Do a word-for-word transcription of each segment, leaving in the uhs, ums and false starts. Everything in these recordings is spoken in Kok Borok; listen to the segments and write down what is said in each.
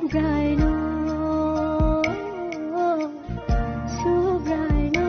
Subraino, Subraino.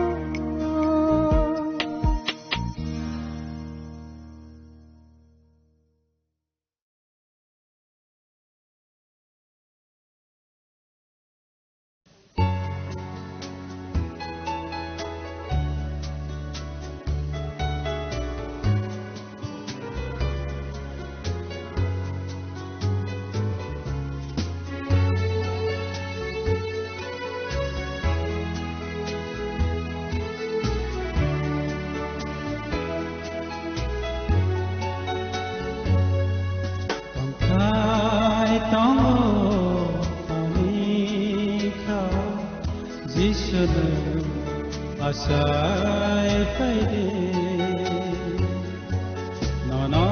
Tongthai tongo ani khao, Jisu nwng achai phaidi. Nono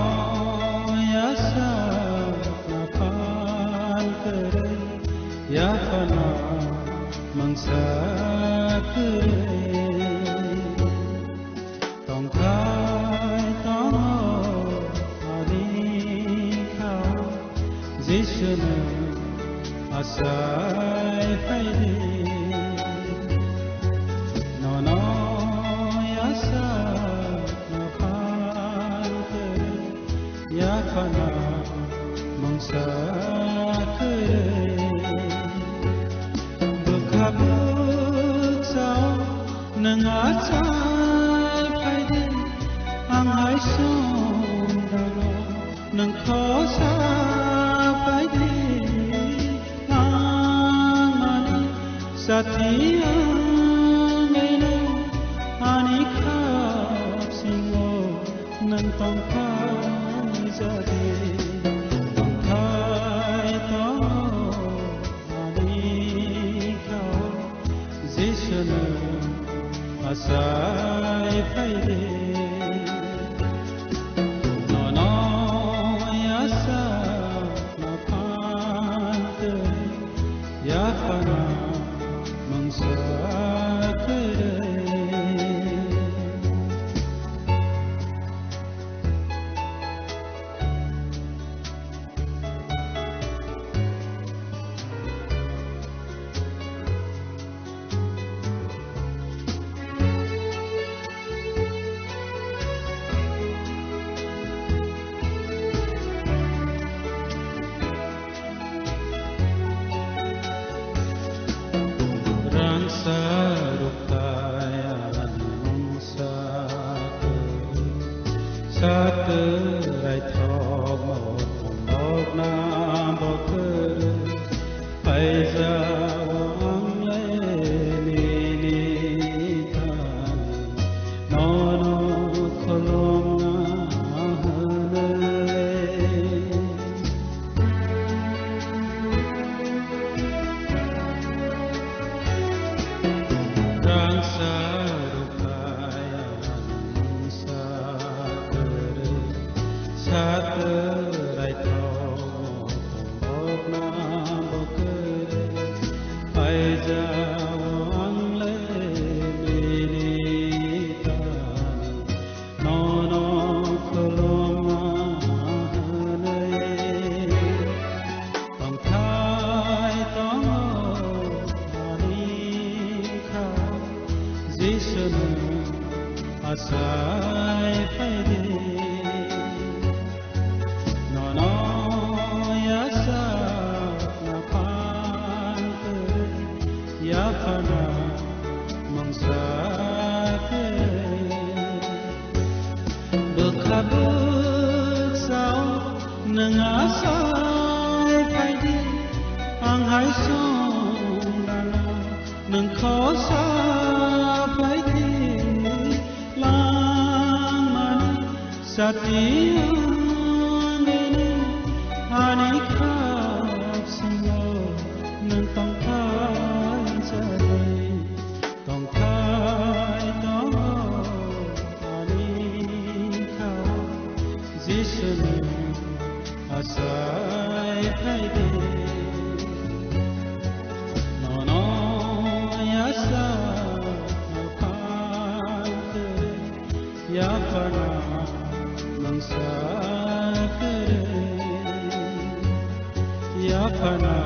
yasa phan kwrwi, yaphano mungsa kwrwi. Tongthai tongo ani khao, Jisu nwng achai phaidi. Nono yasa phan kwrwi, yaphano mungsa kwrwi. Bwkha bwkha o nwng achai phaidi, ang hai songdano nwng khosa phaidi. Ang ani sati wngwi nwng ani khap singo nwng tongthai jadi, tongthai tongo ani khao, Jisu nwng achai phaidi. Nono yasa phan kwrwi, yaphano mungsa kwrwi. Rangsa rukthai ani mungsa kwrwi, satwrai thokmo tongthokna bo kwrwi, phaijao ang le nini thani. Nono khulumna hwnwi. Rangsa rukthai ani mungsa kwrwi, satwrai thokno tongthokna bo kwrwi, phaijao ang le nini thani. Nono khulumna hwnwi tongthai tongo ani khao, Jisu nwng achai phaidi. Nono yasa phan kwrwi, yaphano mungsa kwrwi. Bwkha bwkha o nwng achai phaidi, ang hai songdano nwng khosa phaidi. Langmani sati wngwi nwng ani khap singo nwng tongthai jadi. Tongthai tongo ani khao, Jisu nwng achai phaidi. Nono yasa phan kwrwi, yaphano mungsa kwrwi, yaphano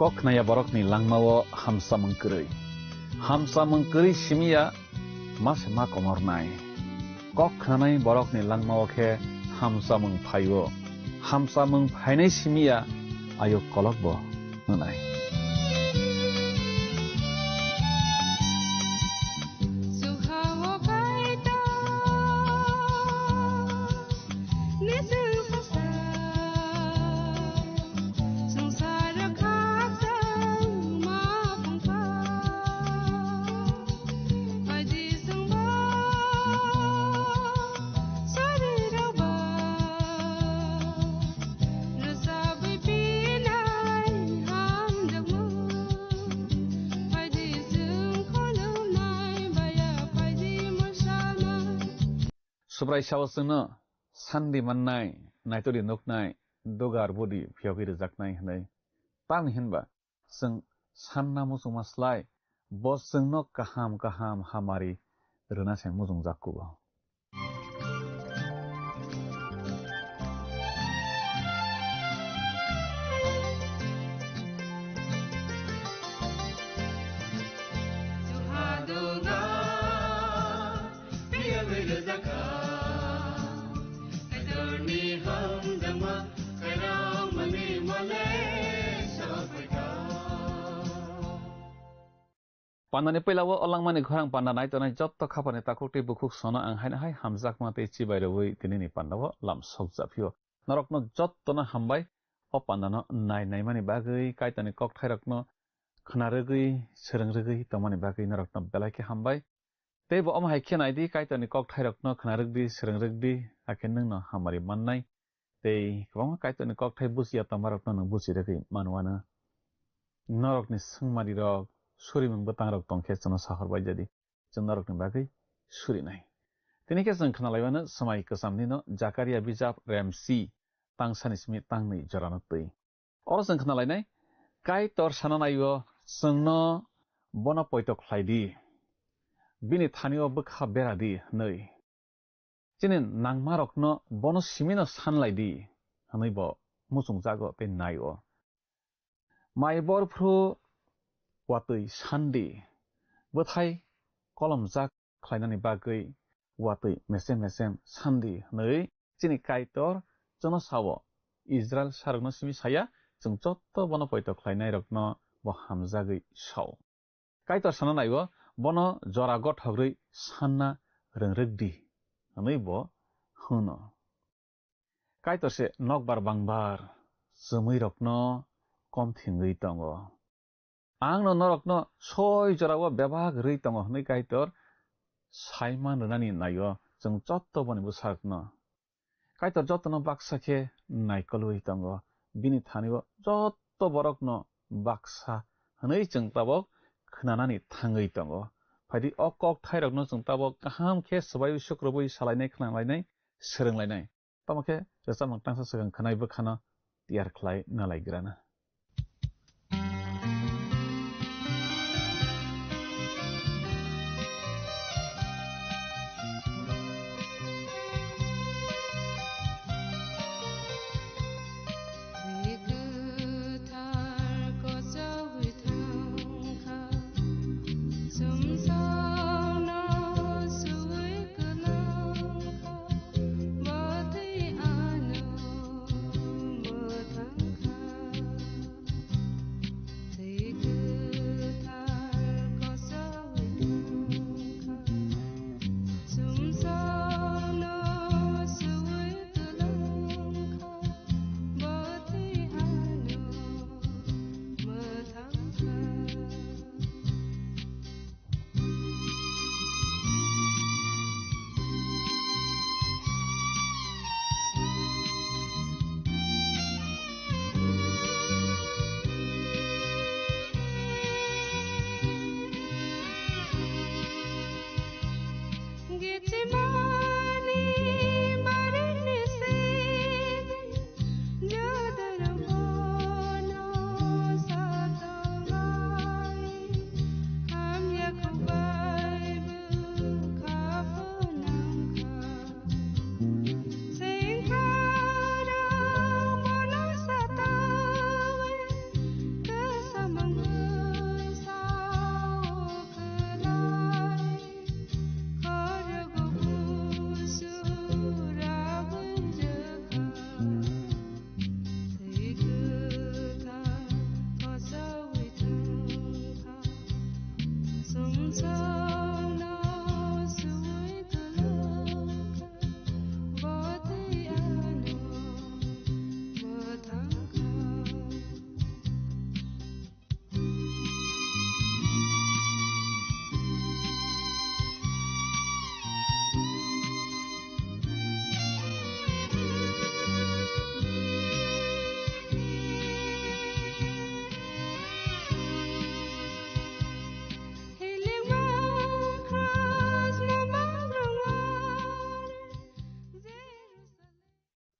Kok khnaya borokni langmao hamsamung kwrwi. Hamsamung kwrwi simi ya ma se ma komornai. Kok khnanai borokni langmao khe hamsamung phaio. Hamsamung phainai simi ya ayuk kolokbo hwnai. Subrai sao chwngno sandi mannai, naitodi nuknai, dugar budi phiyogwi rwjaknai hwnwi. Tamni hinba chwng sanna muchungma slai bo chwngno kaham kaham hamari rwna se muchungjak kugo. Pandani puila o langmani khorang panda nai tongnai jotto khapani takhuk tei bukhuk sono ang haino hai hamjakma tei chibai rwui tinini panda o lam sok japhio. Norokno jottono hambai o pandano nai naimani bagwi, Kaitorni kokthairokno khna rwgwi, swrwng rwgwi tongmani bagwi norokno belai khe hambai. Tei bo omo hai khe nai di, Kaitorni kokthairokno khna rwk di, swrwng rwk di, hakhe nwngno hamari mannai. Tei kwbangma Kaitorni kokthai buchiya tongmarokno nwng buchi rwgwi manwano. Norokni swngmarirok, surimung bwtangrok tong khe chwngno sahor bai jadi, chwng norokni bagwi surinai. Tini khe chwng khna laimano swmai kwchamnino Jakaria bijap remsi tangsani simi tangnwi jorano twi. Oro chwng khna lainai, Kaitor sana naio, chwngno bono poito khlai di, bini thanio bwkha bera di hwnwi. Chini nangmarokno bono simino sanlai di hwnwi bo muchungjago tei naio. Mai bor phru watwi sandi, bwthai kolomjak khlainani bagwi watwi mesem mesem sandi hwnwi chini Kaitor chwngno sao. Israil sarokno simi saya, chwng jotto bono poito khlainairokno bo hamjagwi sao. Kaitor sana naio, bono jora gothok rwi sanna rwngrwk di, hwnwi bo hwno. Kaitor se nokbar bangbar chwmwirokno kom thwngwi tongo. Ang no norokno soi jorao bebak rwi tongo hwnwi Kaitor saiman rwnani naio chwng jotto boni bwsarokno. Kaitor jotono baksa khe naikolwi tongo, bini thanio jotto borokno baksa hwnwi chwng tabok khnanani thangwi tongo. Phaidi o kokthairokno chwng tabok kaham khe swbaiwi sukrubwi salainai khnalainai swrwnglainai. Tamo khe rwchapmung tangsa swkang khwnai bwkhano tiyar khlai nalaigrana.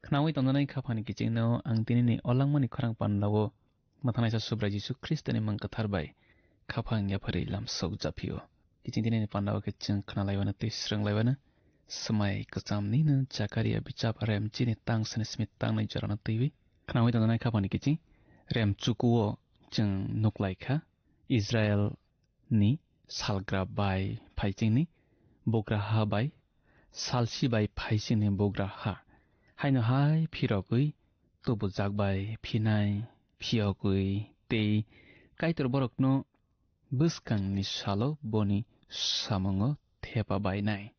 Khnaui tongjaknai khaphani kichingno ang tinini o langmani khorang pandao mwthanaisa Subrai Jisu Khristoni mung kwthar bai khaphang yapharwi lamsok japhio. Kiching tinini pandao khe chwng khnalaiwano tei swrwnglaibano swmai kwchamnino Jakaria bichap rem chini tang sani simi tangnai jorano twiwi khnaui tongjaknai khaphani kiching rem chukuo chwng nuklaikha. Israel ni salgra bai phaichingni bugraha bai salsi bai phaichingni bugraha. Haino hai phirogwi tubujak bai phinai, phiyogwi tei Kaitor borokno bwskangni salo boni samungo thepa bainai.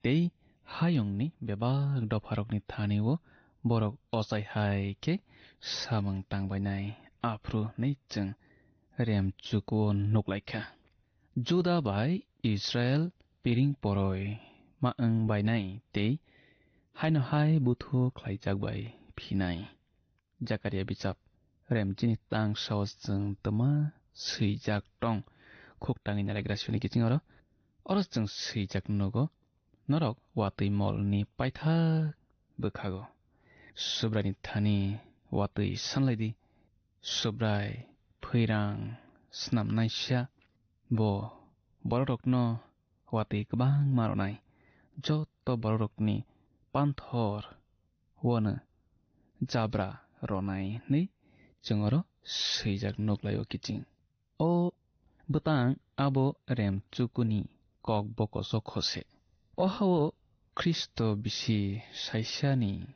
Tei hayungni bebak dopharokni thani-o borok ochai hai khe samung tangbainai, aphuru hwnwi chwng rem chukuo nuklaikha. Juda bai Israel piring poroi ma wng bainai tei haino hai buthu khlaijak bai phinai. Jakaria bichap rem chini tang sao chwng twma swijak tong. Khuk tangwi nalaigra siyoni kiching oro. Oro chwng swijak nugo, norok watwi molni paithak bwkhago. Subraini thani watwi sanlaidi. Subrai, phwirang, snamnaisa, bo bororokno watwi kwbangma rwnai. Joto bororokni panthor wano jabra ronai hwnwi chwng oro swijak nuklaio kiching. O bwtang abo rem chukuni kok bokoso khose. O hao Khristo bisi saisani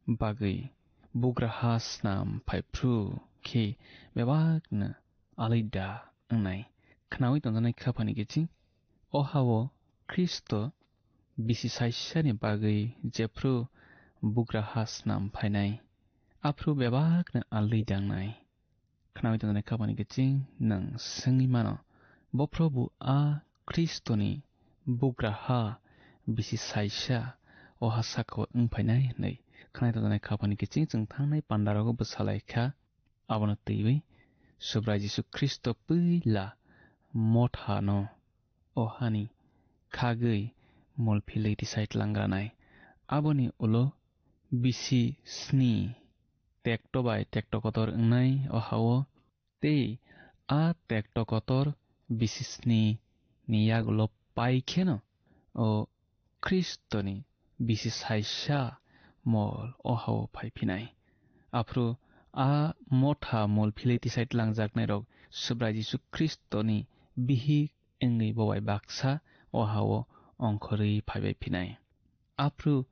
bagwi bugraha snam phaiphru khe bebakno alida wngnai. Khnaui tongjaknai khaphani kiching. O hao Khristo bisi saisani bagwi jephru bugraha snam phainai, aphru bebakno alwi dangnai. Khnaui tongjaknai khaphani kiching nwng swngwi mano, bo Probu a Khristoni bugraha bisi saisa o ha sakao wng phainai hwnwi. Khnaui tongjaknai khaphani kiching chwng thangnai pandarogo bwsalaikha. Abono twiwi Subrai Jisu Khristo puila mothano o hani khagwi mol philwi tisai tlanggranai. Aboni ulo bisi sni tekto bai tekto kotor wngnai o hao, tei a tekto kotor bisi sni ni yagulo pai kheno o Khristoni bisi saisa mol o hao phai phinai. Aphuru a motha mol philwi tisai tlangjaknairok Subrai Jisu Khristoni bihik wngwi bo bai baksa o hao ongkhorwi phaibai phinai. Aphuru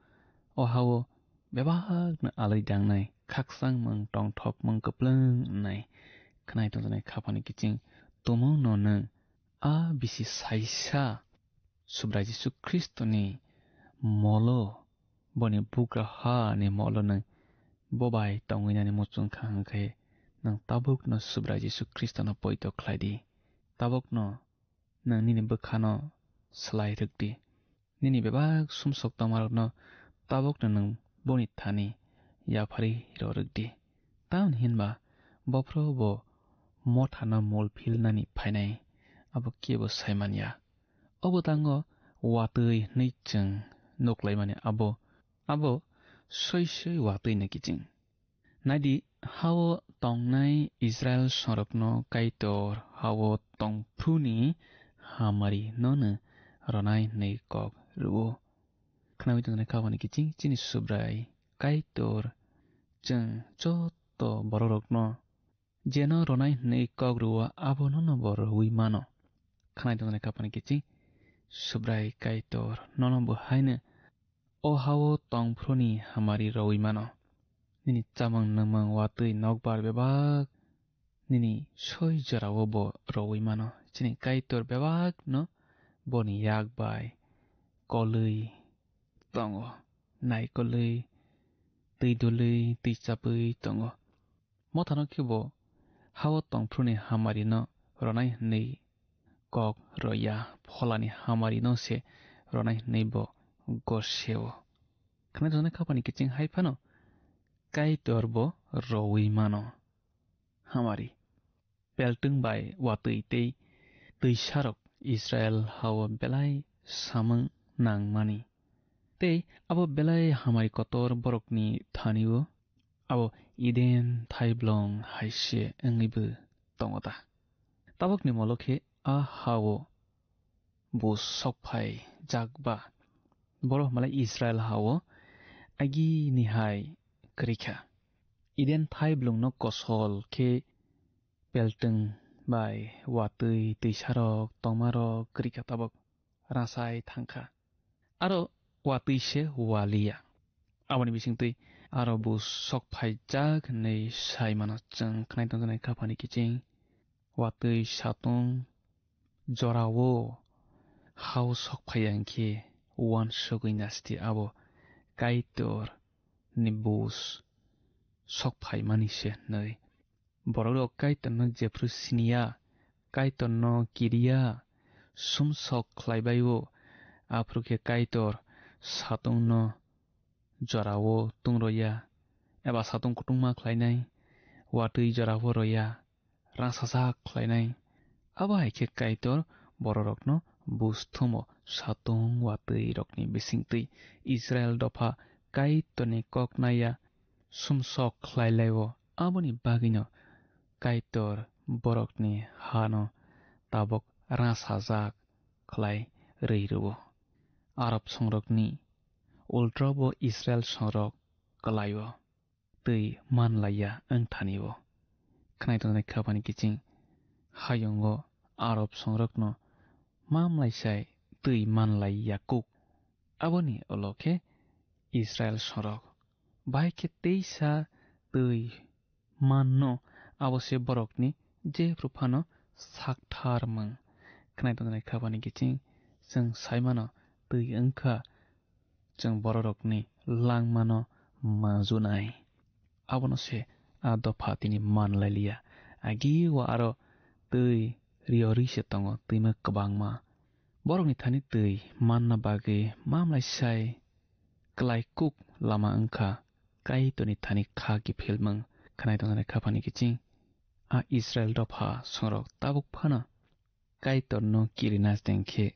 o hao bebakno alwi dangnai, khakchangmung, tongthokmung kwplwng wngnai. Khwnai tongjaknai khaphani kiching tumungno nwng a bisi saisa Subrai Jisu Khristoni molo, boni bugra hani molo nwng bo bai tongwi nani muchung kha hwnkhe, nwng tabukno Subrai Jisu Khristono poito khlai di. Tabukno nwng nini bwkhano slai rwk di. Nini bebak sumsok tongmarokno tabukno nwng boni thani yapharwi rw rwk di. Tamni hinba bophro bo mothano mol philnani phainai, abo kebo sai man ya. O bwtango watwi hwnwi chwng nuk laimani abo, abo soi soi watwi no kiching. Naidi, hao tongnai Israil songrokno Kaitor hao tongphru ni hamari nono ronai hwnwi kok rwo. Khnaui tongjaknai kha boni kiching chini Subrai Kaitor chwng joto bororokno jeno ronai hwnwi kok rwo, abo nono bo rwi mano. Khnaui tongjaknai kha boni kiching Subrai Kaitor nono bo haino o hao tongphru ni hamari rwi mano. Nini chamung nwngmung watwi nokbar bebak nini soi jorao bo rwi mano. Chini Kaitor bebak no boni yak bai kolwi tongo, naikolwi, twi dulwi, twi chapwi tongo. Mothano khe bo hao tongphru ni hamari no ronai hwnwi kok rw ya, phola ni hamari no se ronai hwnwi bo goseo. Khnaui tongjaknai kha boni kiching hai phano Kaitor bo rwi mano. Hamari. Peltwng bai watwi tei twisarok Israil hao belai samung nangmani. Tei abo belai hamari kotor borokni thani-o, abo Eden thaiblong hai se wngwibo tongo da? Tabukni molo khe a ha-o buj sok phai jak ba? Borok hwnba le Israil ha-o agini hai kwrwi kha. Eden thaiblongno kosol khe peltwng bai watwi twisarok tongmarok kwrwi kha tabuk rachai thang kha. Aro watwi se waliya. Aboni bisingtwi aro buj sok phaijak hinwi sai mano chwng khnai tongjaknai khaphani kiching. Watwi satung jorao ha-o sok phaiya hinkhe uansugwi nasti abo Kaitor ni buj sok phaimani se hinwi. Borok rok Kaitor no jephru siniya, Kaitor no kiriya, sumsok khlai bai-o, aphuru khe Kaitor satung no jorao tung roya, eba satung kutungma khlainai, watwi jorao roya, rang sajak khlainai. Abo hai khe Kaitor bororokno buj thumo satung watwi rokni bisingtwi Israil dopha Kaitorni kok naiya sumsok khlai lai-o. Aboni bagwino Kaitor borokni hano tabuk rang sajak khlai rwi rw-o. Arab songrokni ultra bo Israil songrok kwlai-o twi man laiya wng thani-o. Khnai tongnai khaphani kiching hayungo Arab songrokno ma mlaisai twi man laiya kuk. Aboni ulo khe Israil songrok bahai khe teisa twi manno, abo se borokni jephru phano sakthar mung. Khnai tongnai khaphani kiching chwng sai mano twi wng kha chwng bororokni langmano majunai. Abono se a dopha tini man lai liya. Agi o aro twi rio rwi se tongo, twima kwbangma. Borokni thani twi manna bagwi ma mlai sai klai kuk lama wng kha Kaitorni thani kha kiphilmung. Khnai tongnai khaphani kiching a Israil dopha songrok tabuk phano Kaitorno kirina teng khe,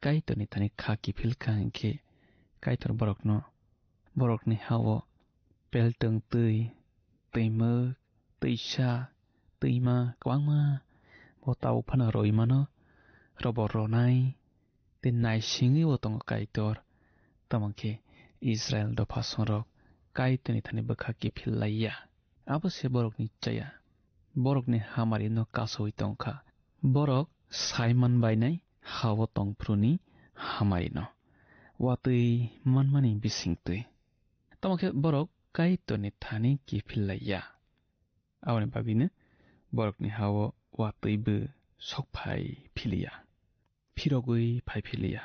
Kaitorni thani kha kiphil kha hinkhe, Kaitor borokno, borokni ha-o peltwng twi, twimwk, twisa, twima kwbangma bo tabuk phano rwi mano, robo ronai tei naisingwi bo tongo Kaitor. Tamo khe Israil dopha songrok Kaitorni thani bwkha kiphil lai ya. Abo se borokni chaya, borokni hamarino kasaui tong kha. Borok sai man bainai ha-o tongphuruni hamarino, watwi manmani bisingtwi. Tamo khe borok Kaitorni thani kiphil lai ya. Aboni bagwino borokni ha-o watwibo sok phai philiya, phirogwi phai philiya.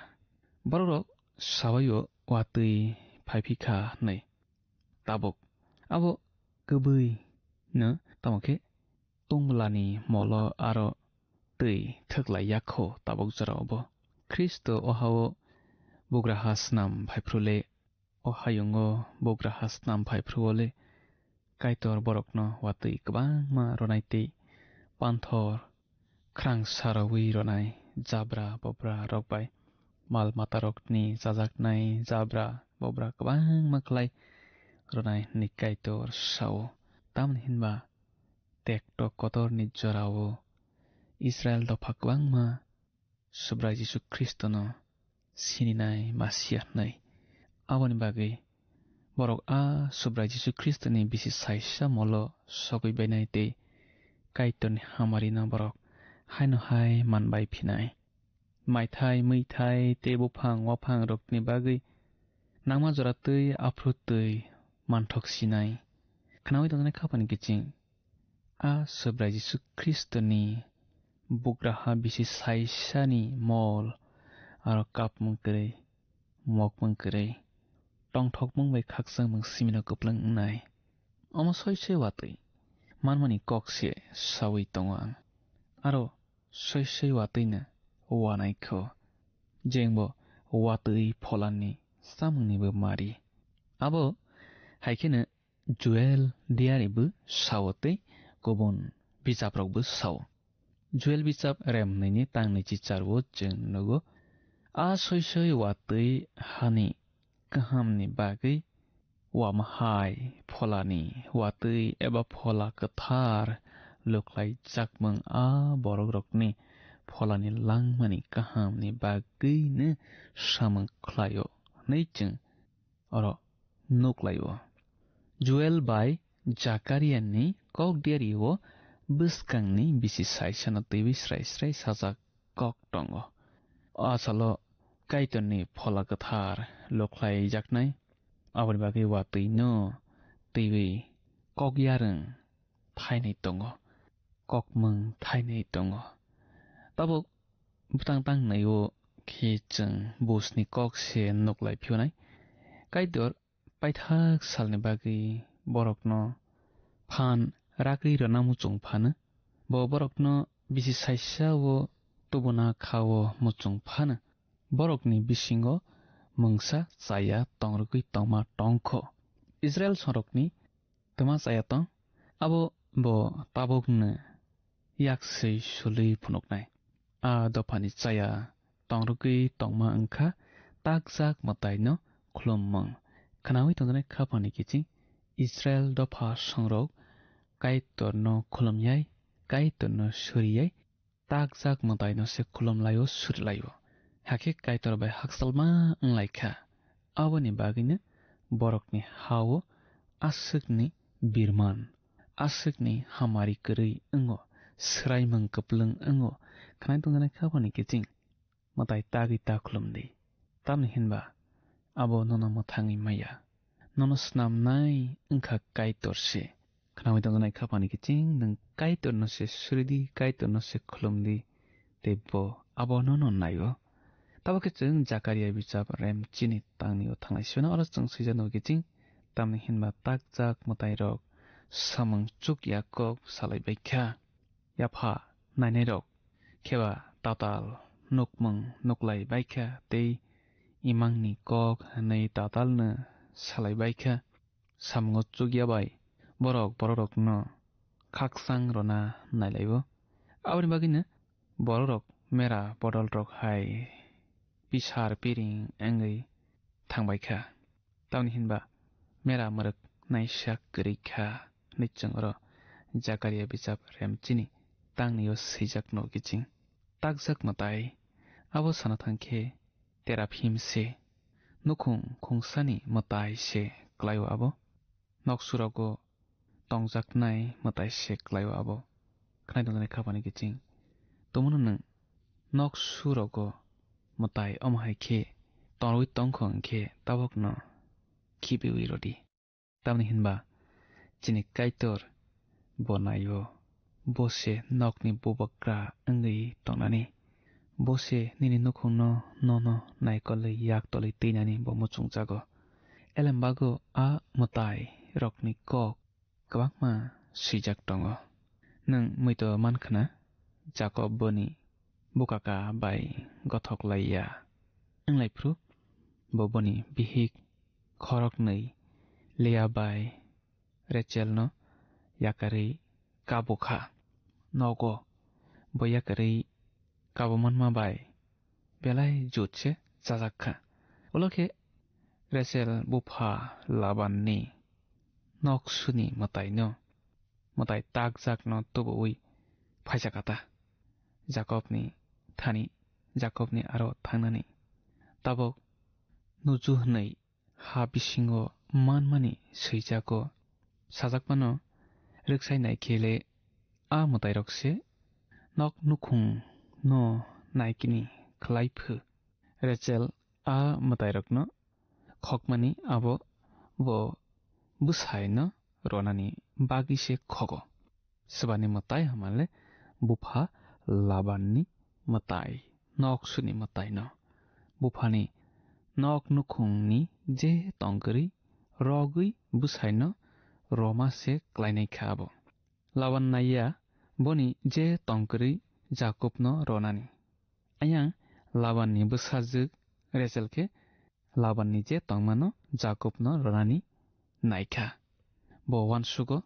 Bororok sabai-o watwi phai phi kha hwnwi. Tabuk abo kwbwi no, tamo khe tungmlani molo aro twi thwklai ya kho tabuk jorao bo. Khristo o ha-o bugraha snam phaiphru le, o hayungo bugraha snam phaiphru o le Kaitor borokno watwi kwbangma ronai tei panthor khrang sarawi ronai jabra bobra rok bai mal matarokni chajaknai jabra bobra kwbangma khlai ronai hwnwi Kaitor sao. Tamni hinba tektok kotorni jorao Israil dopha kwbangma Subrai Jisu Khristono sininai Masia hwnwi. Aboni bagwi borok a Subrai Jisu Khristoni bisi saisa molo sogwi bainai tei Kaitorni hamarino borok haino hai man bai phinai. Maithai, mwithai tei buphang waphangrokni bagwi nangma jora twi aphuru twi manthok sinai. Khnaui tongjaknai khaphani kiching. A Subrai Jisu Khristoni bugraha bisi saisani mol aro kapmung kwrwi, mokmung kwrwi, tongthokmung bai khakchangmung simino kwplwng wngnai. Omo soi soi watwi manmani kok se saui tongo ang. Aro soi soi watwino wanai kho, jengbo watwi pholanni samungnibo mari. Abo hai kheno Joel diaribo sao tei kubun bijaprokbo sao. Joel bijap remnwini tangni chicharo chwng nugo, a soi soi watwi hani kahamni bagwi wamhai pholani watwi eba phola kwthar lukhlaijakmung a borokrokni pholani langmani kahamni bagwino samung khlaio hwnwi chwng oro nuklaio. Joel bai Jakariani kok diario bwskangni bisi saisano twiwi srai srai sajak kok tongo. O asalo Kaitorni phola kwthar lukhlaijaknai, aboni bagwi watwino twiwi kok yarwng thainai tongo, kokmung thainai tongo. Tabuk bwtang tang naio khe chwng busni kok se nuklai phiyonai. Kaitor paithak salni bagwi borokno phan ragwi rwna muchung phano. Bo borokno bisi saisa o tubuna kha o muchung phano. Borokni bisingo mungsa chaya tongrwgwi tongma tongkho. Israel sorokni twma chaya tong, abo bo tabukno yak swi sului phunuknai. A dophani chaya tongrwgwi tongma wngkha takjak mwtaino khulummung. Khnaui tongjaknai khaphani kiching Israel dopha songrok Kaitorno khulumyai, Kaitorno suriyai, takjak mwtaino se khulumlaio, surilaio. Hakhe Kaitor bai hakchalma wnglaikha. Aboni bagwino borokni ha-o aswkni birman, aswkni hamari kwrwi wngo, swraimung kwplwng wngo, khwnai tongjaknai khaphani kiching mwtai tagwi ta khulum di. Tamni hinba abo nono mwthangwi maya. Nono snamnai wngkha Kaitor se. Khnaui tongjaknai khaphani kiching nwng Kaitorno se suri di, Kaitorno se khulum di, tei bo abo nono nai-o. Tabo khe chwng Jakaria bijap rem chini tangni-o thanglai sino oro chwng swijak nugo kiching, tamni hinba takjak mwtairok samung chukya kok salai bai kha. Yapha nainairok kheba tatal nukmung nuklai bai kha tei imangni kok hwnwi tatalno salai bai kha. Samungo chukya bai borok borokrokno khakchang rwna nailaio. Aboni bagwino borokrok mera bodolrok hai pisar piring wngwi thangbai kha. Tamni hinba mera mwrwk naisa kwrwi kha hwnwi chwng oro Jakaria bijap rem chini tangni-o swijak nugo kiching. Takjak mwtai abo sana thang khe teraphim se, nukhung khungsani mwtai se klai-o abo. Nok surogo tongjaknai mwtai se klai-o abo. Khwnai tongjaknai khaphani kiching. Tongmano nwng nok surogo mwtai omo hai khe tongwi tongkho hwnkhe tabokno khibiwi rwdi. Tamni hinba chini Kaitor bo nai-o, bo se nokni bubagra wngwi tongnani. Bo se nini nukhungno nono naikolwi yaktolwi twinani bo muchungjago. Elembago a mwtai rokni kok kwbangma swijak tongo. Nwng muitu mankhna, Jakob boni bukaka bai gothok lai ya. Wnglaiphrw bo boni bihik khoroknwi Lea bai Rachelno yakarwi kabo kha. Nogo bo yakarwi kabo manma bai belai jut se chajak kha. Ulo khe Rachel bupha Labanni nok suni mwtaino, mwtai takjakno tubuwi phaisa kha ta. Jakobni thani, Jakobni aro thangnani tabok nuju hwnwi ha bisingo manmani swijago. Sajakmano rwksai nai khe le a mwtairok se nok nukhung no naikini khlai phu. Rachel a mwtairokno khokmani abo bo bwsaino ronani bagwi se khogo. Swbani mwtai hwnmale bupha Labanni mwtai, nok suni mwtaino. Buphani nok nukhungni je tongkwrwi rogwi bwsaino roma se klainai kha abo. Laban naiya boni je tongkwrwi Jakobno ronani. Ayang Labanni bwsajwk Rachel khe Labanni je tongmano Jakobno ronani naikha. Bo uansugo,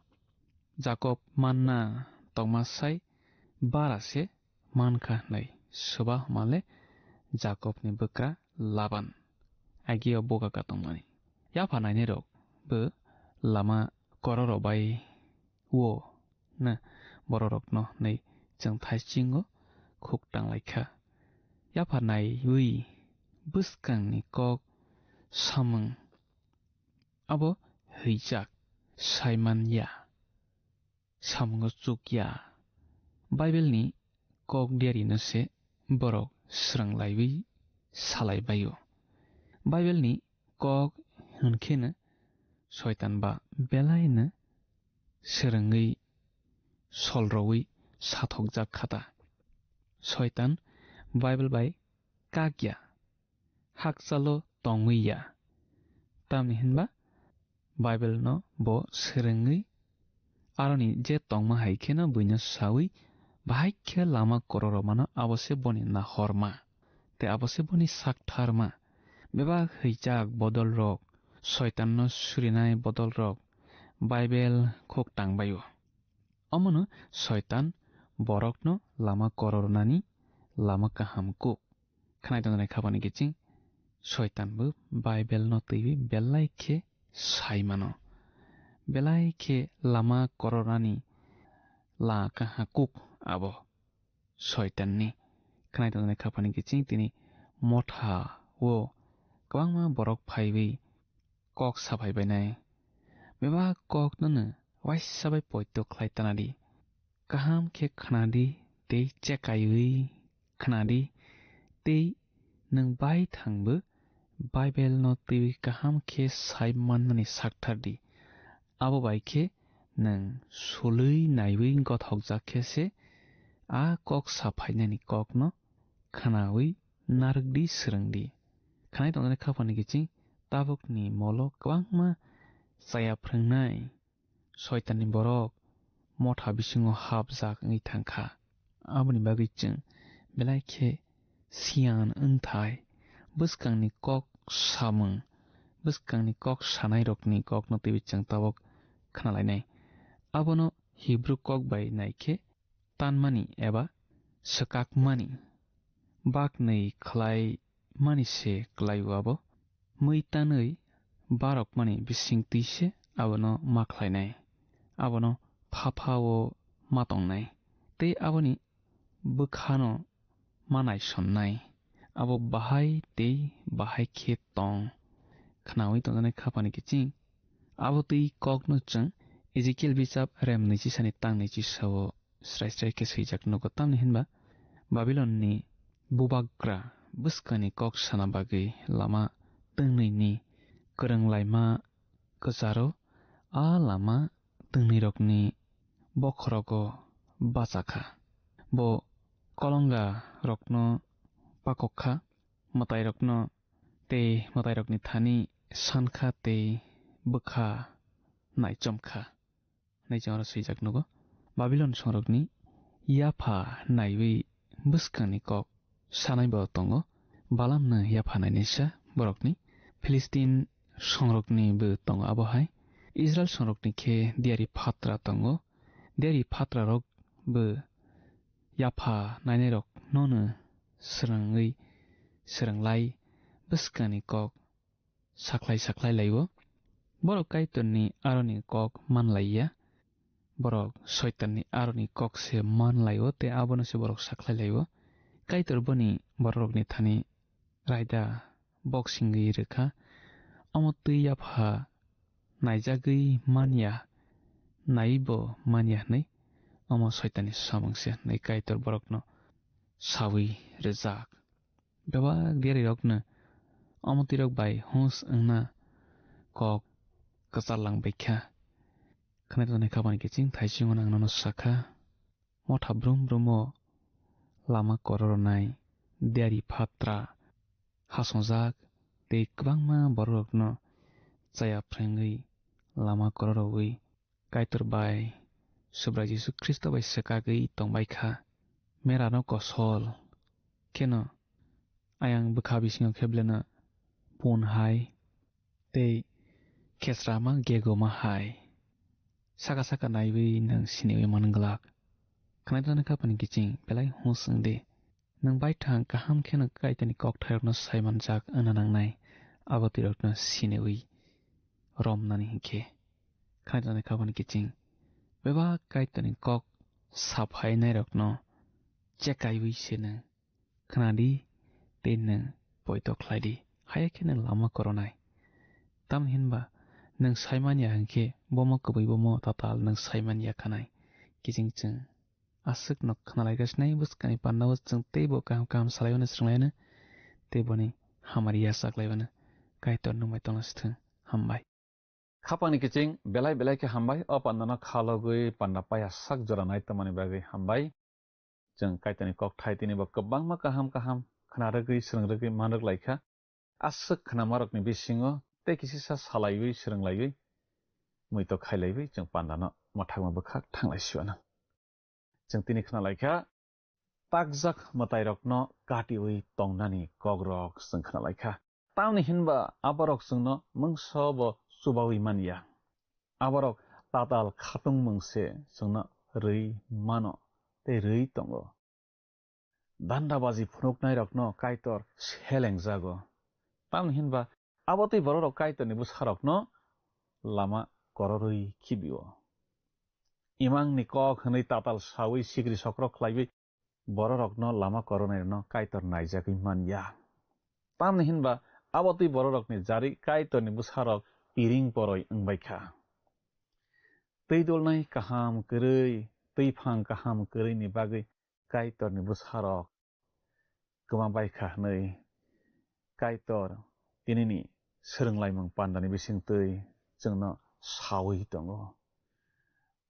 Jakob manna tongma sai bara se mankha hwnwi swba hwnmale Jakobni bwkra Laban. agio boga ka tongmani. Yapha nainairok bo lama kororo bai o na bororokno hwnwi chwng thaisingo khuk tanglaikha. Yapha naiwi bwskangni kok samung abo hwijak saiman ya, samungo chuk ya. Bible ni kok diari no se borok swrang laiwi salai baio. Bible ni kok hwnkheno Soitan ba belai no swrwngwi solrowi sathokjak kha ta. Soitan Bible bai kak ya, hakchalo tongwi ya. Tamni hinba Bible no bo swrwngwi aroni je tongma hai kheno buino sawi bahai khe lama kororomano abo se boni nahorma. Tei abo se boni saktharma. Bebak hwijak bodolrok, Soitanno surinai bodolrok Bible khuk tangbaio. Omono Soitan borokno lama korornani lama kaham kuk. Khnai tongjaknai khapani kiching Soitan bo Bible no twiwi belai khe sai mano. Belai khe lama korornani la kaha kuk abo Soitanni. Khnai tongjaknai khapani kiching tini motha o kwbangma borok phaiwi kok saphai bainai. Bebak kok nono waisa bai poito khlai tanadi. Kaham khe khnadi tei chekaiwi khnadi tei nwng bai thangbo Bible no twiwi kaham khe sai mannani sakthardi. Abo bai khe nwng sulwi naiwi gothokjak khe se a kok saphainani kokno khnawi narwkdi, swrwngdi. Khnai tongjaknai khapani kiching tabukni molo kwbangma chaya phrwngnai Soitanni borok motha bisingo hapjak wngwi thang kha. Aboni bagwi chwng belai khe siyan wngthai bwskangni kok samung, bwskangni kok sanairokni kokno twiwi chwng tabuk khnalainai. Abono Hibru kok bai nai khe tanmani eba swkakmani baknwi khlai mani se kwlai-o abo. Mui tanwi barokmani bisingtwi se abono ma khlainai, abono phapha-o ma tongnai, tei aboni bwkhano ma naisonnai. Abo bahai tei bahai khe tong khnaui tongjaknai khapani kiching. Abo twi kokno chwng Ezekiel bichap rem nwichi sani tang nwichi sao srai srai khe swijak nugo, tamni hinba Babilonni bubagra bwskangni kok sana bagwi lama twngnwini kwrwng laima kwcharo a lama twngnwirokni bokhorogo bacha kha. Bo kolongarokno pakok kha, mwtairokno tei mwtairokni thani san kha tei bwkha naichom kha. Hwnwi chwng oro swijak nugo. Babilon songrokni yapha naiwi bwskangni kok sanai bo tongo. Balamno yapha nainaisa borokni. Philistin songrokni bo tongo abo hai. Israil songrokni khe diyari phatra tongo. Diyari phatrarok bo yapha nainairok nono swrwngwi swrwnglai bwskangni kok sakhlai sakhlai laibo. Borok Kaitorni aroni kok manlaiya. Borok Soitanni aroni kok se manlaio tei abono se borok sakhlai laibo. Kaitor boni bororokni thani raida boksingwi rwkha. Omo twi yapha naijagwi manya, naibo manya hwnwi omo Soitanni samung se hwnwi Kaitor borokno saui rwjak. Bebak diyarirokno omo twirok bai hus wngna kok kwchar lang bai kha. Khwnai tongnai khapani kiching thaisingo ang nono sakha, motha brum brumo lama korornai, diyari phatra hasongjak tei kwbangma bororokno chaya phrwngwi lama kororowi Kaitor bai Subrai Jisu Khristo bai swkagwi tongbai kha. Merano kosol kheno ayang bwkha bisingo khe beleno pun hai tei khesrama gegoma hai. Saka saka naiwi nwng siniwi man glak. Khwnai tongna khapani kiching belai hus wng di. Nwng baithang kaham kheno Kaitorni kokthairokno sai manjak wngna nangnai. abo twi rokno siniwi romnani hinkhe, khnai tongnai kha boni kiching bebak Kaitorni kok saphainairokno chekaiwi se nwng khnadi tei nwng poito khlaidi, haya khe nwng lama koronai. Tamni hinba nwng saimanya hinkhe bomo kwbwi bomo tatal nwng saimanya khanai. Kiching chwng aswk nok khnalaigasinai bwskangni pandao chwng teibo kaham kaham salaimano swrwnglaino tei boni hamari yachaklaimano. Kaitor nwng bai tongna swthwng. Hambai. Khapangni kiching belai belai khe hambai, o pandano khalogwi panda paya sak jora nai tongmani bagwi hambai. Chwng Kaitorni kokthai tini bo kwbangma kaham kaham khna rwgwi, swrwng rwgwi man rwk lai kha. Aswk khnamarokni bisingo tei kisisa salaiwi, swrwng laiwi, muitok khai laiwi chwng pandano mwthangma bwkhak thang lai si anw. Chwng tini khna lai kha, takjak mwtairokno katiwi tongnani kokrok chwng khna lai kha. Tamni hinba aborok chwngno mungsa bo chubawi man ya. Aborok tatal khatungmung se chwngno rwi mano tei rwi tongo. Dandabaji phunuknairokno Kaitor selengjago. Tamni hinba abo twi bororok Kaitorni bwsarokno lama kororwi khibio. Imangni kok hwnwi tatal sawi sikri sokrok khlaiwi bororokno lama koronairokno Kaitor naijagwi man ya. Tamni hinba abo twi bororokni jari Kaitorni bwsarok piring poroi wng bai kha. Twi dolnai kaham kwrwi, twi phang kaham kwrwini bagwi Kaitorni bwsarok kwma bai kha hwnwi Kaitor tinini swrwnglaimung pandani bisingtwi chwngno sawi tongo.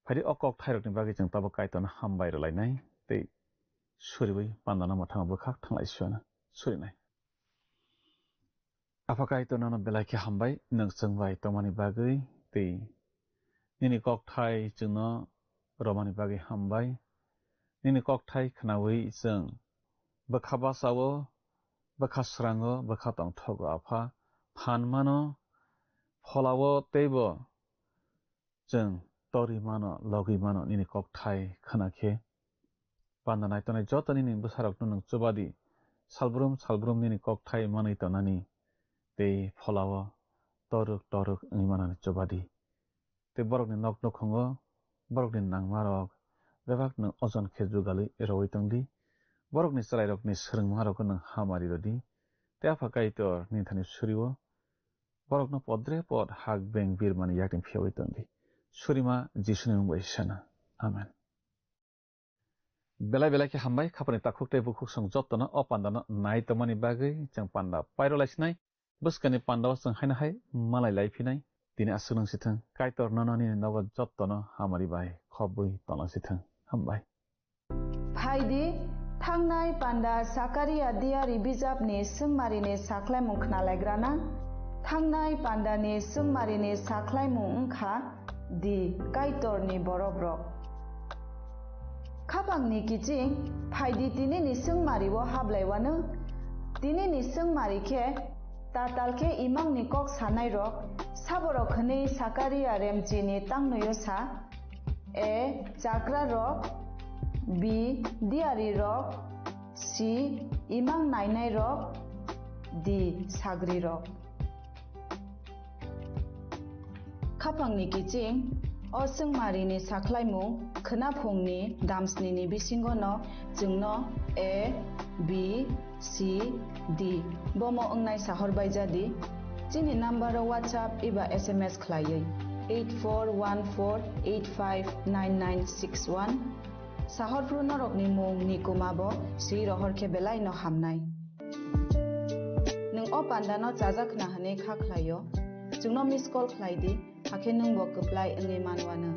Phaidi o kok thairokni bagwi chwng tabuk Kaitorno hambai rwlainai tei suriwi pandano mwthangwi bwkhak thanglai suana surinai. Apha Kaitor nono belai khe hambai, nwng chwng bai tongmani bagwi tei nini kokthai chwngno romani bagwi hambai. Nini kokthai khnaui chwng bwkha bachao, bwkha srango, bwkha tongthogo Apha, phan mano, pholao teibo chwng torwi mano, logwi mano nini kokthai khna khe. Panda naitongnai joto nini bwsarokno nwng chubadi, salbrum salbrum nini kokthai manwi tongnani tei pholao toruk toruk wngwi manani chubadi. Tei borokni nok nukhungo borokni nangmarok bebak nwng ojon khe jugalwi rwui tongdi. Borokni chwrairokni swrwngmarokno nwng hamari rwdi. Tei Apha Kaitor nini thani surio borokno podre pod hak beng birmani yakni phiyaui tongdi. Surima Jisuni mung bai sana. Amen. Belai belai khe hambai, khapani takhuk tei bukhuk song jottono o pandano nai tongmani bagwi chwng panda pairo laisinai. Bwskani pandao chwng haino hai malai lai phinai. Tini aswk nang sithwng, Kaitor nono nini nogo jottono hamari bai khobwi tongna sithwng. Hambai. Phaidi, thangnai panda Sakaria diari bijapni swngmarini sakhlaimung khnalaigrana. Thangnai pandani swngmarini sakhlaimung wngkha, Di Kaitorni borokrok. Khapangni kiching, phaidi tinini swngmario hablaiwano. Tinini swngmari khe, tatal khe imangni kok sanairok, saborok hwnwi Sakaria remchini tangnoio sa. A. Chakrarok. B. Diarirok. C. Imang nainairok. D. Sagrirok. Khapangni kiching, o swngmarini sakhlaimung khwnaphungni damsnini bisingono chwngno A, B, C, D bomo wngnai sahor baijadi. Chini nambaro WhatsApp eba S M S khlaiwi eight four one four eight five nine nine six one. Sahorphru norokni mung ni kuma bo swi rohor khe belai no hamnai. Nwng o panda no chajak khna hwnwi kha khlaio, chwngno miss call khlai di, hakhe nwng bo kwplai wngwi manwano.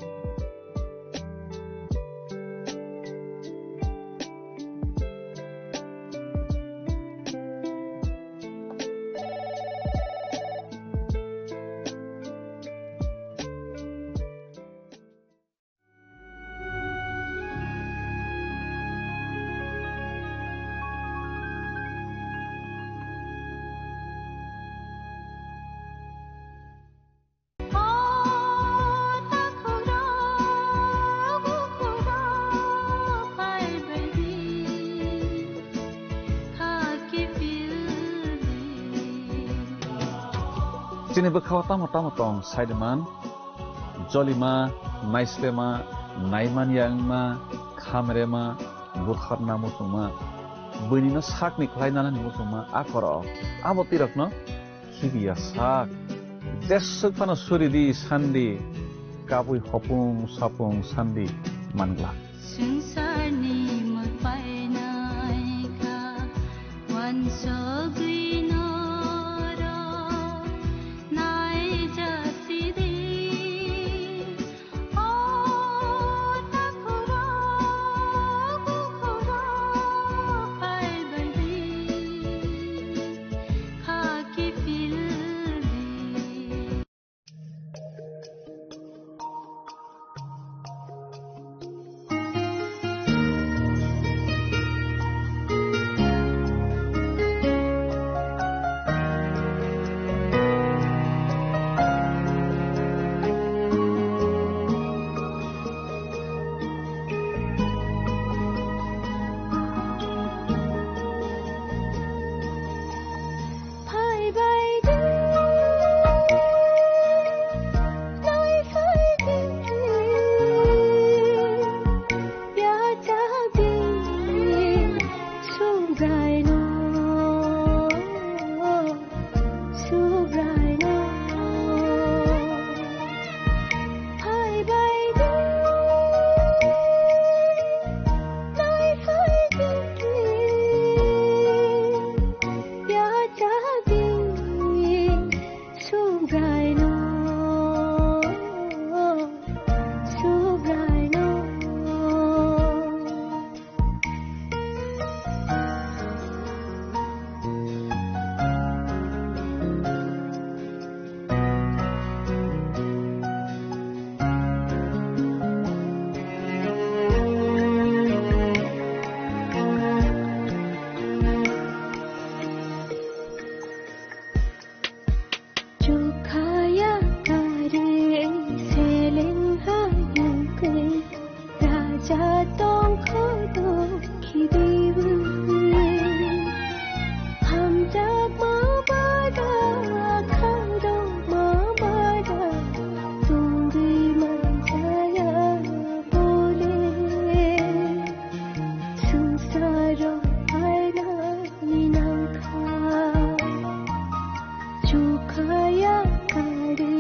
Chini bwkhao tamo tamo tong saiman, jolima, naislema, naimanya wngma, khamrema, butharna muchungma, buinino sakni khlai nanani muchungma a korok, abo twi rokno khibiya sak. Jeswk phano suri di sandi, kabui hopung sapung sandi mangla. Swngcharni mwtai naikha, wansugwi norok naijasidi. O takhurok, bukhurok, phaibaidi, khaki phildi. Phaibaidi, naiphai di, yachakdi, subraino, subraino. Phaibaidi, naiphai di, yachakdi, subraino, subraino. Chukhaya kare seleng hayung kei raja tongkho do khibiwi. Hamjakma bada khairokma bada tongwi manjaya bole. Swngcharo phainani nangkha. Chukhaya kare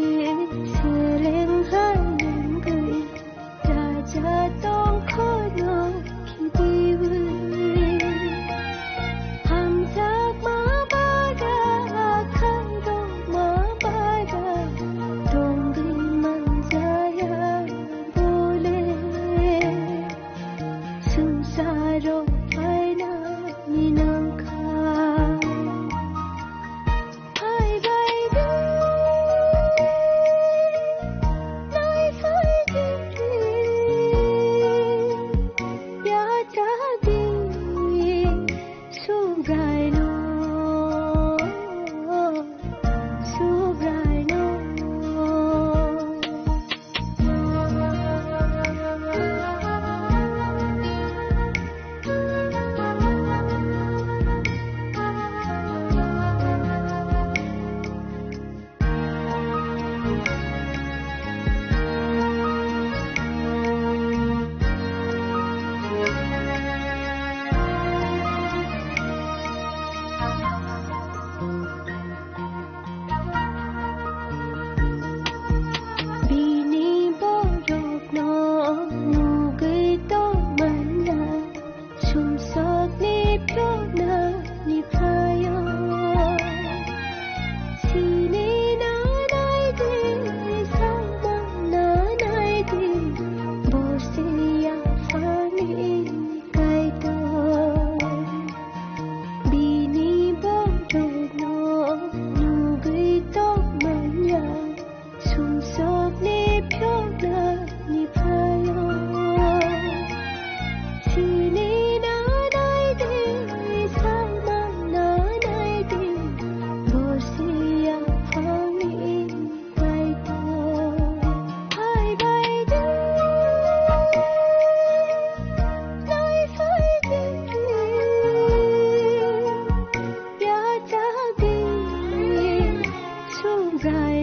seleng hayung kei raja tongkho no khibiwi. Hamjakma bada khairokma bada tongwi manjaya bole. Swngcharo phainani nangkha. Phaibaidi, naiphai di, yachakdi, subraino, subraino. Bini borokno nugwi tongmanya, sumsokni phiyoknani phaio. Sini nanai di, saimang nanai di, bosi yaphangni Kaitor. Bini borokno nugwi tongmanya, sumsokni phiyoknani phaio. Sini nanai di, saimang nanai di, bosi yaphangni Kaitor. Phaibaidi, naiphai di, yachakdi, subraino.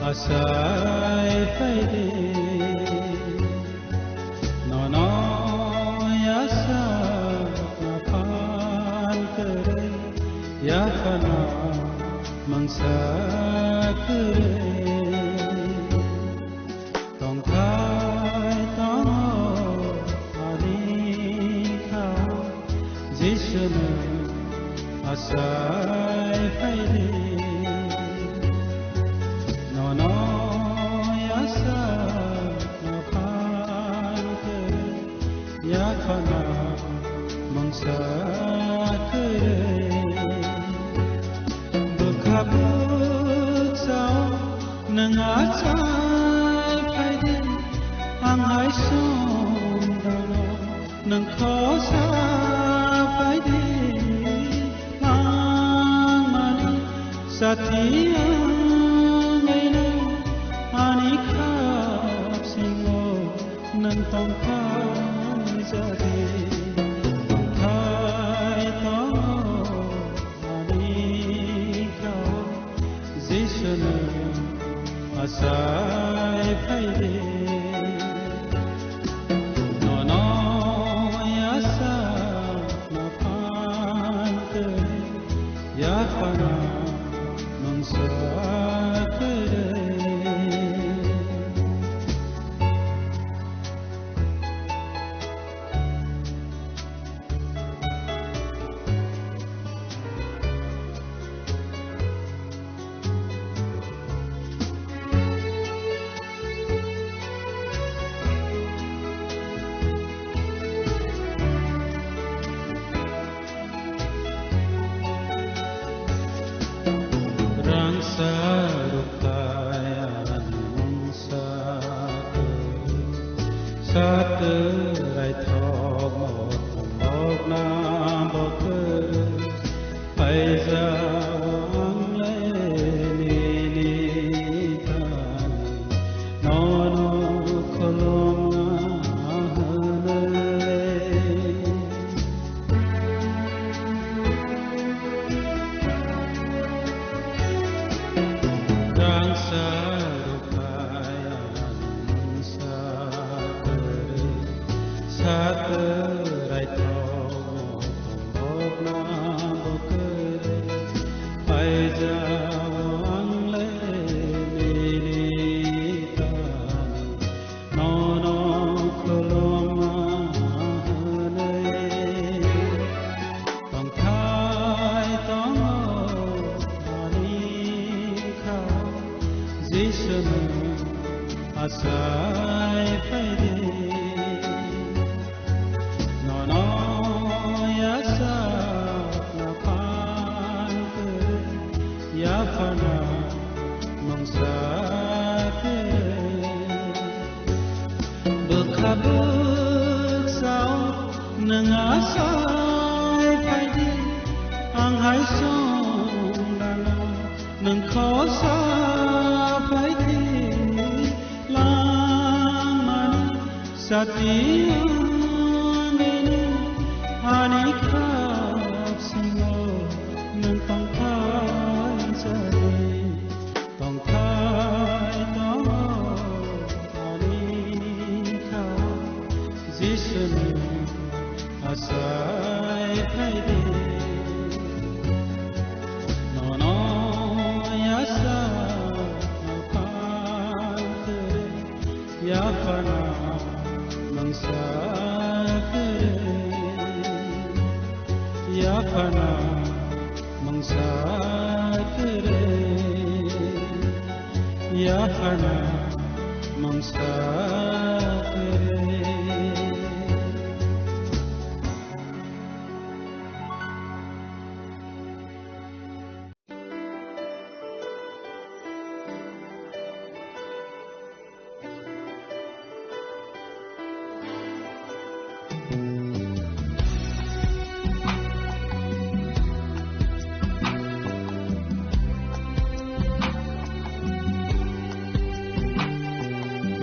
Asai phaidi, nono yasa naphan kwrwi, yaphana mangsa kwrwi. Tongthai tongo ani khao, Jisu nwng asai phaidi. Nono yasa naphan kwrwi, yaphana mangsa kwrwi. Bwkha bwkha o nwng achai phaidi, ang hai songdano nwng khosa phaidi. Langmani sati wngwi nwng ani khap singo nwng tongthai jadi, tongthai tongo ani khao, Jisu nwng asai phaidi. Nono yasa naphan kwrwi, yaphana mangsa kwrwi. Rangsa rukthai ani mungsa kwrwi, satwrai thokmo tongthokna bo kwrwi, phaijao ang le nini thani. Nono khulumna hwnwi. Rangsa rukha yang mungsa kwrwi, satwrai thokno tongthokna bo kwrwi. Phaijao ang le nini thani, nono khulumna hwnwi. Tongthai tongo ani khao, Jisu nwng asai phaidi. Nono yasa naphan kwrwi, yaphana mungsa kwrwi. Bwkha bwkha o nwng asai phaidi, ang hai songdano nwng khosa phaidi. Langmani sati wngwi nwng ani khap singo nwng tongthai jadi, tongthai tongo ani khao, Jisu nwng asai phaidi. Nono yasa naphan kwrwi, yaphana mungsa kwrwi, yaphana mungsa kwrwi, yaphana mungsa kwrwi,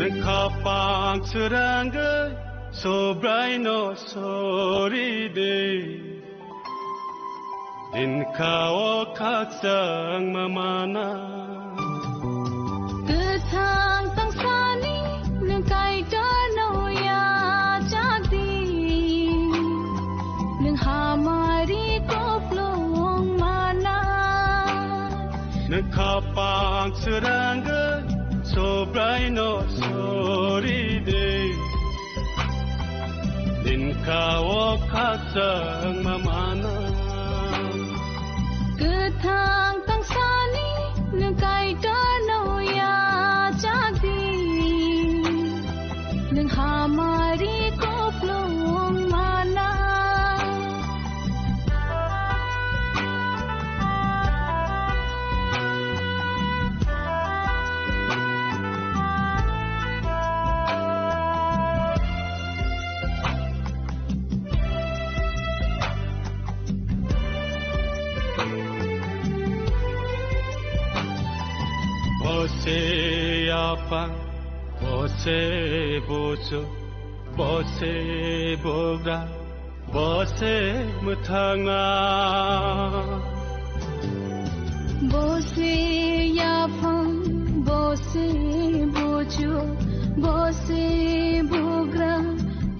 Bwkha pang chwrangwi Subraino sori di. Din kha o khakchangma mana. Ang srangwi Subraino suri di. Ninka o khakchangma mana. Kwthang tangsani nwng Kaitorno yachak di. Nwng hamari kuplung mana. Bo se yapha, bo se buchu, bo se bugra, bo se mwthangna. Bo se yaphang, bo se buchu, bo se bugra,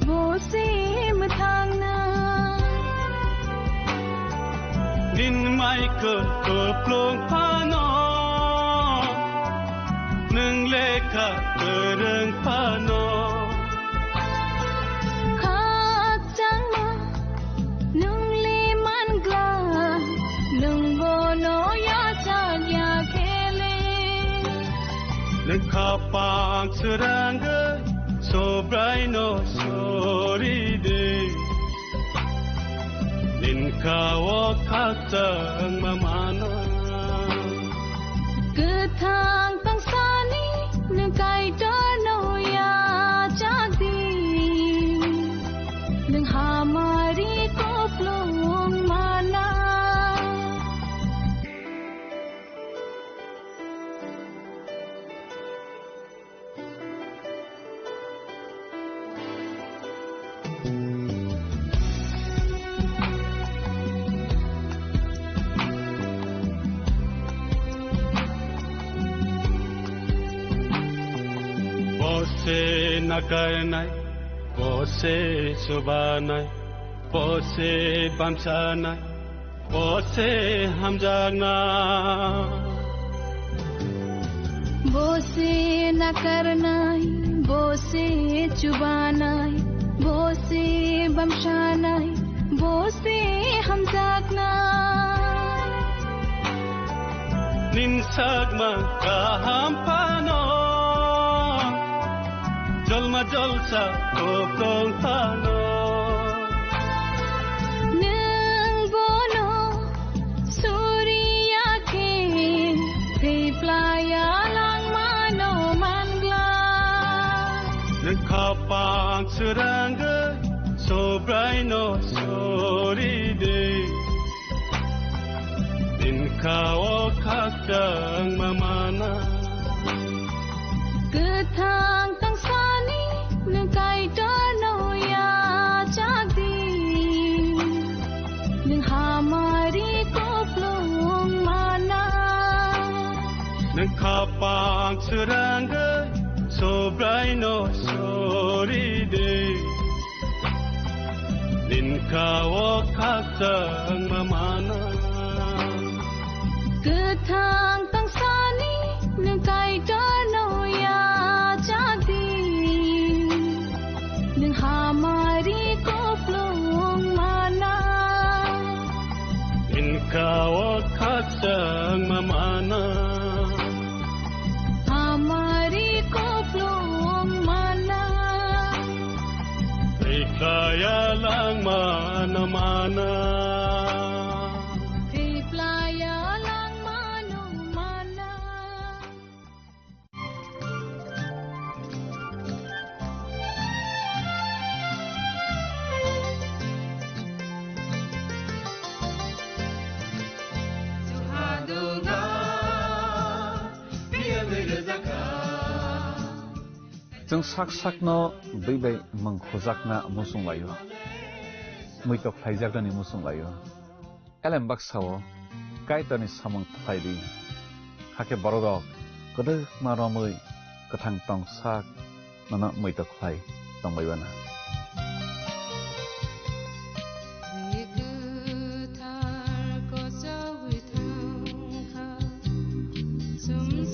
bo se mwthangna. Nini mai kwplung phano, nwng lekha kwrwng phano. Khakchangma nwng le man glak, nwng bono yachak ya khe le. Nwng khapang srangwi Subraino suri di. Ninka o khakchangma mana. Kwthang tangsani nwng Kaitorno yachak di. Nwng hamari kuplung mana. Bo se nakarnai, bo se chubanai, bo se bamsanai, bo se hamjakna. Bo se nakarnai, bo se chubanai, bo se bamsanai, bo se hamjakna. Nini sakma kaham phano, jolma jolsa kuplung phano. Nwng bono suriya khe thwiplaiya langmano man glak. Nwng khapang srangwi Subraino suri di. Ninka o khakchangma mana. Kwthang tangsani nwng Kaitorno yachak di. Nwng hamari kuplung mana. Nwng khapang srangwi Subraino suri di. Ninka o khakchangma mana. Kwthang tangsani nwng Kaitorno yachak di. Nwng hamari kuplung mana. Ninka o khakchangma mana. Hamari kuplung mana. Thwiplaiya langmano mana. Thwiplaiya langmano mana. Chwng sak sakno bwi bai mwng khujakna muchung laio, muitok khlaijaknani muchung laio. Elem baksa-o Kaitorni samung khlai di, hakhe bororok kwdwkma romwi kwthang tong sak nono muitok khlai tongbai uana. Kwthar kochogwi thangkha, chwng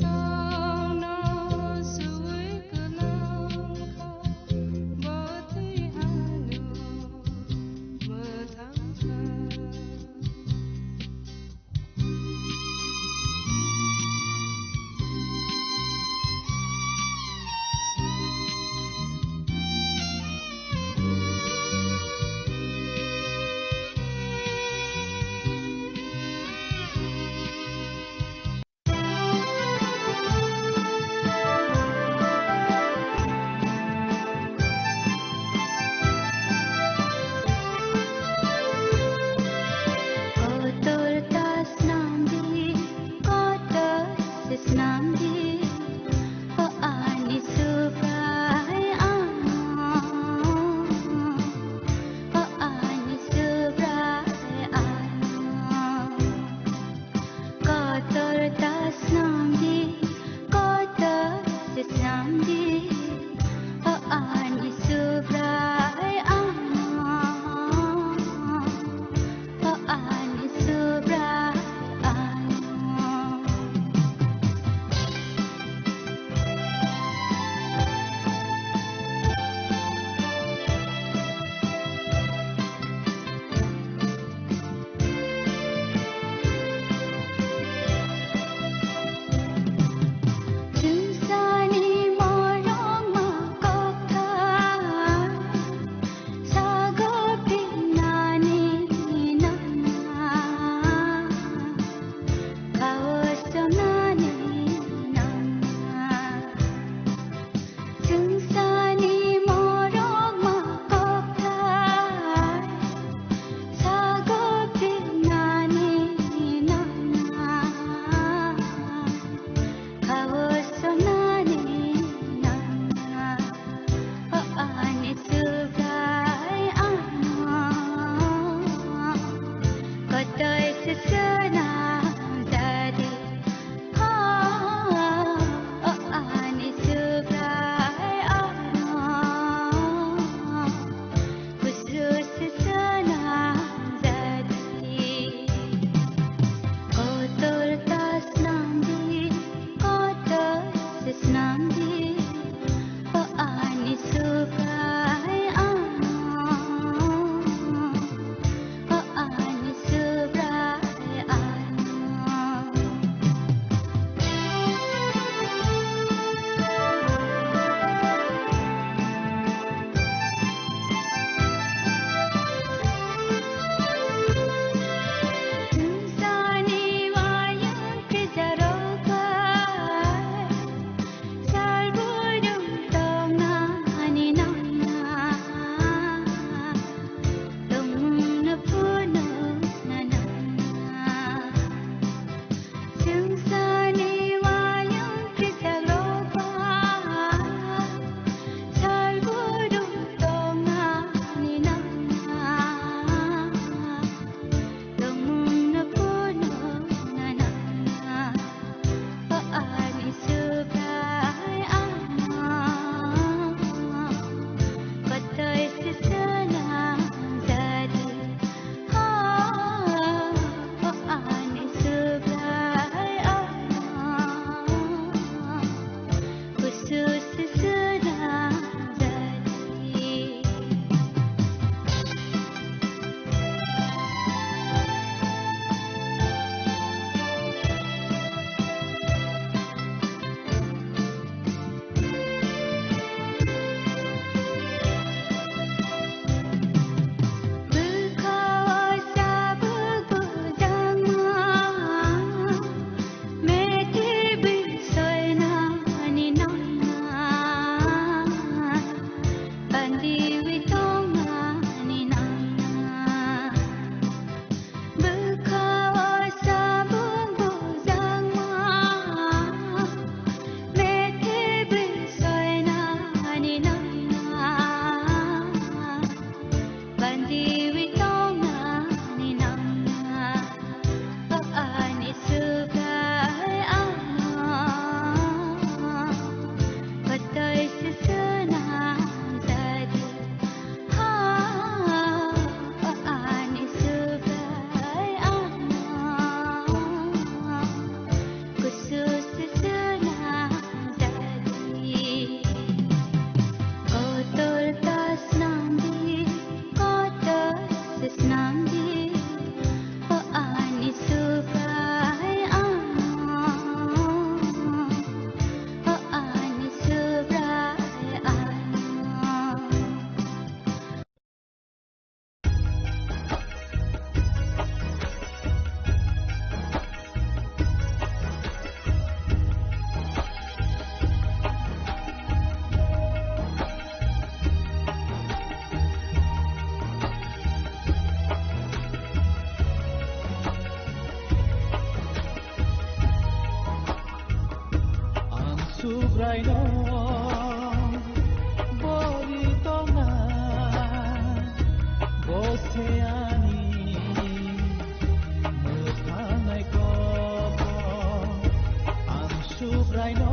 Bori tongna, bo se ani mwthangnaiko. Ang Subraino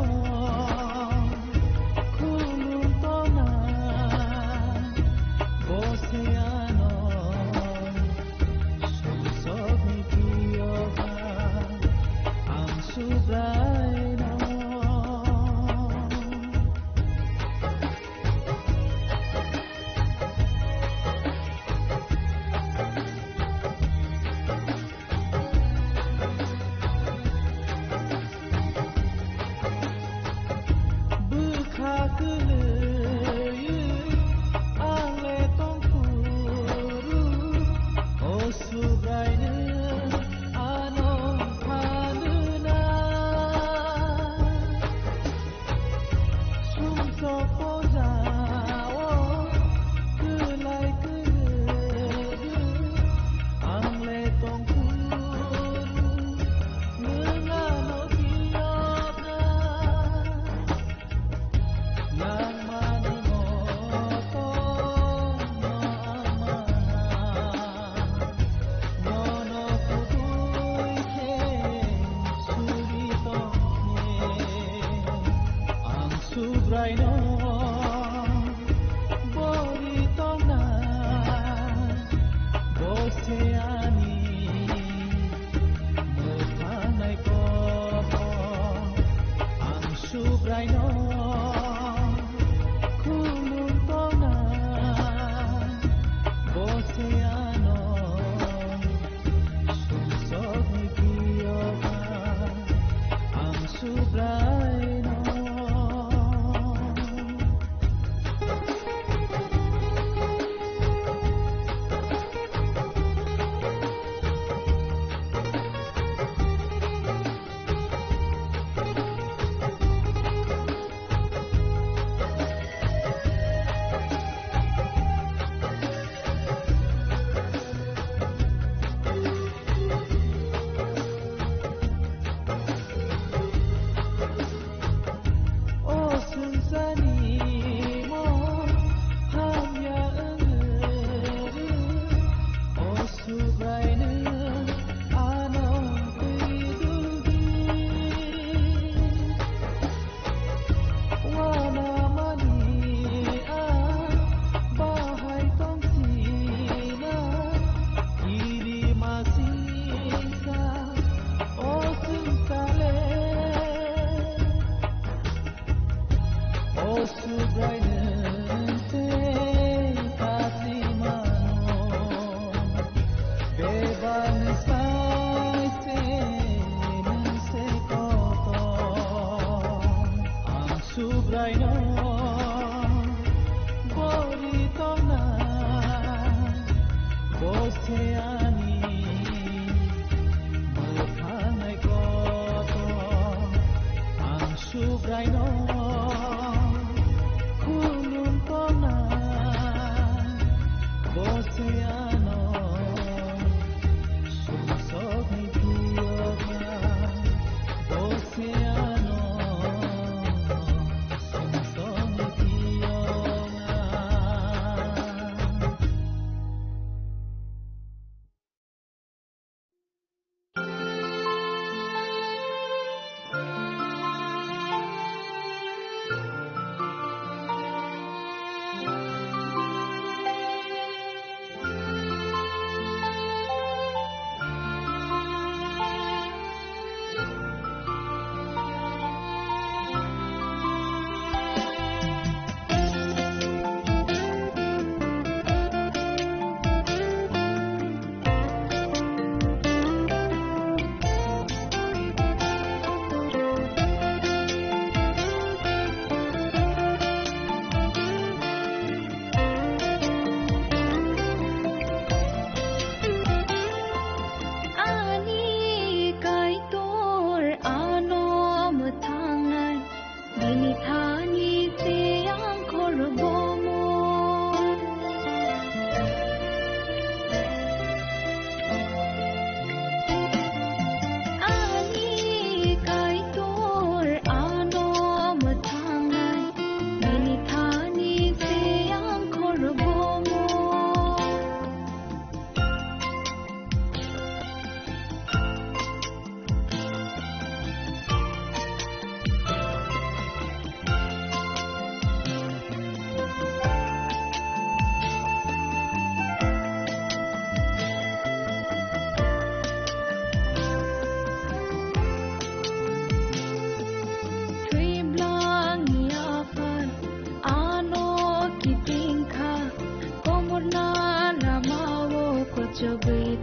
khulum tongna, bo se ano sumsokni phiyoba. Ang Subraino. Bwkha kwlwi ang le tongphuru, o Subraino ano phanuna. Sumsok pojao kwlai kwrwi ang le tongphuru, nwng ano phiyokna. Nangmani motono ang mana, nono kubui khe suri tongkhe. Ang Subraino bori tongna, bo se ani mwthangnaiko. Ang Subraino khulum tongna, bo se ano sumsokni phiyoba. Ang Subraino. O swngcharni mo hamya wngwi, o Subraino ano twi duldi. Wanamani a bahai tongthina, kiri masingsa o swngchale. O Subraino tei kasimano, bebakni sai se nwng se kotor. Ang Subraino bori tongna, bo se ani mwthangnaiko. Ang Subraino khulum tongna, bo se ano sumsokni phiyoba, bo se ano sumsokni phiyoba.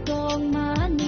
Tongmani